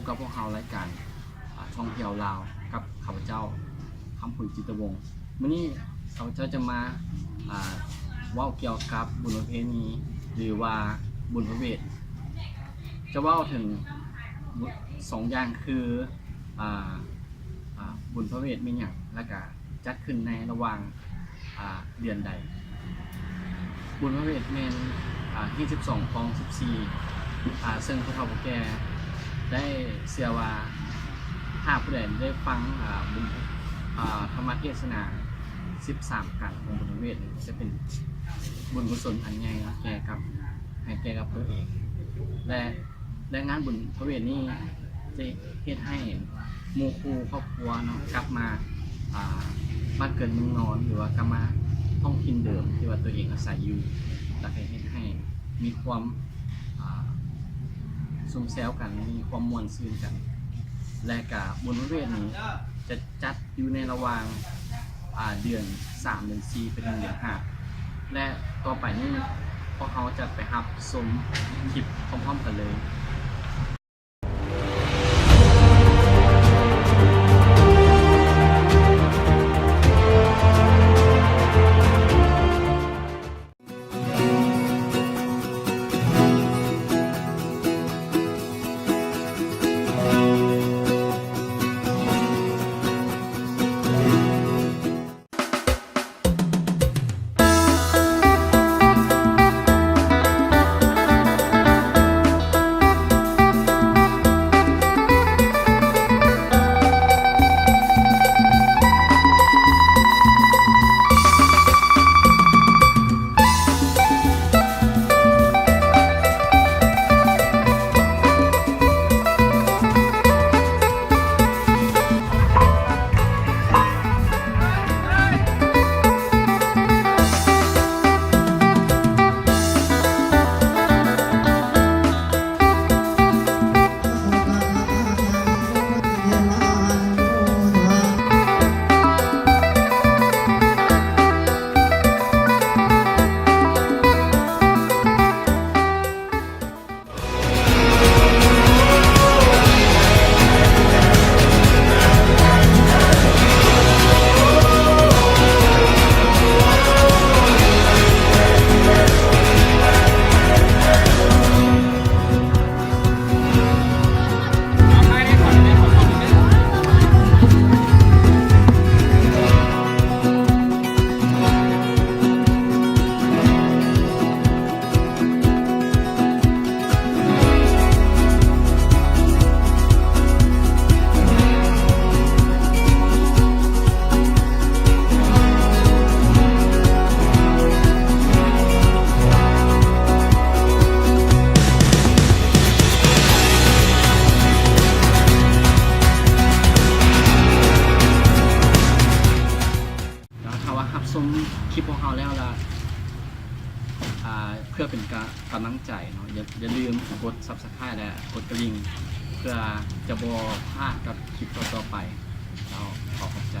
ກັບພວກເຮົາລາຍການ ອາ ທ່ອງທ່ຽວລາວ ກັບຂ້າພະເຈົ້າ ຄຳພົນ ຈິດຕະວົງ. ມື້ນີ້ຂ້າພະເຈົ້າຈະມາ ອາ ເວົ້າກ່ຽວກັບບຸນປະເພນີ ຫຼືວ່າບຸນພະເວດ. ຈະເວົ້າເຖິງສອງຢ່າງຄື ອາ ອາ ບຸນພະເວດແມ່ນຫຍັງ ແລ້ວກະ ຈັດຂຶ້ນໃນລະຫວ່າງ ອາ ເດືອນໃດ? ບຸນພະເວດແມ່ນ ອາ ຮີດສິບສອງ ຄອງສິບສີ່ ອາ ເຊິ່ງຜູ້ເຖົ້າຜູ້ແກ່ໄດ້ເຊື່ອວ່າ ຖ້າຜູ້ໃດໄດ້ຟັງ ອາ ບຸນ ອາ ທຳມະເທດສະໜາສິບສາມກັນຂອງບຸນພະເວດນີ້ ຈະເປັນບຸນກຸສົນອັນໃຫຍ່ແກ່ກັບ ໃຫ້ແກ່ກັບຕົວເອງ ແລະ ແລະ ງານບຸນພະເວດນີ້ຈະເຮັດໃຫ້ໝູ່ຄູ່ຄອບຄົວເນາະ ກັບມາ ອາ ບ້ານເກີດເມືອງນອນ ຫຼືວ່າກັບມາທ້ອງຖິ່ນເດີມທີ່ວ່າຕົວເອງອາໄສຢູ່ ແລ້ວກໍເຮັດໃຫ້ມີຄວາມ ອາ ຊຸມແຊວກັນ ມີຄວາມມ່ວນຊື່ນກັນ. ແລະກະບຸນພະເວດນີ້ຈະຈັດຢູ່ໃນລະຫວ່າງ ອາ ເດືອນສາມ ເດືອນສີ່ ໄປເຖິງເດືອນຫ້າ ແລະ ຕໍ່ໄປນີ້ພວກເຮົາຈະໄປຮັບຊົມຄລິບພ້ອມໆກັນເລີຍ. ແລ້ວຖ້າວ່າຮັບຊົມຄລິບຂອງເຮົາແລ້ວລະ ອາ ເພື່ອເປັນກະ ກຳລັງໃຈເນາະ ຢ່າ ຢ່າລືມກົດ Subscribe ແລະ ກົດກະລິ່ງ ເພື່ອຈະບໍ່ພາດກັບຄລິບຕໍ່ໆໄປ. ແລ້ວຂໍຂອບໃຈ.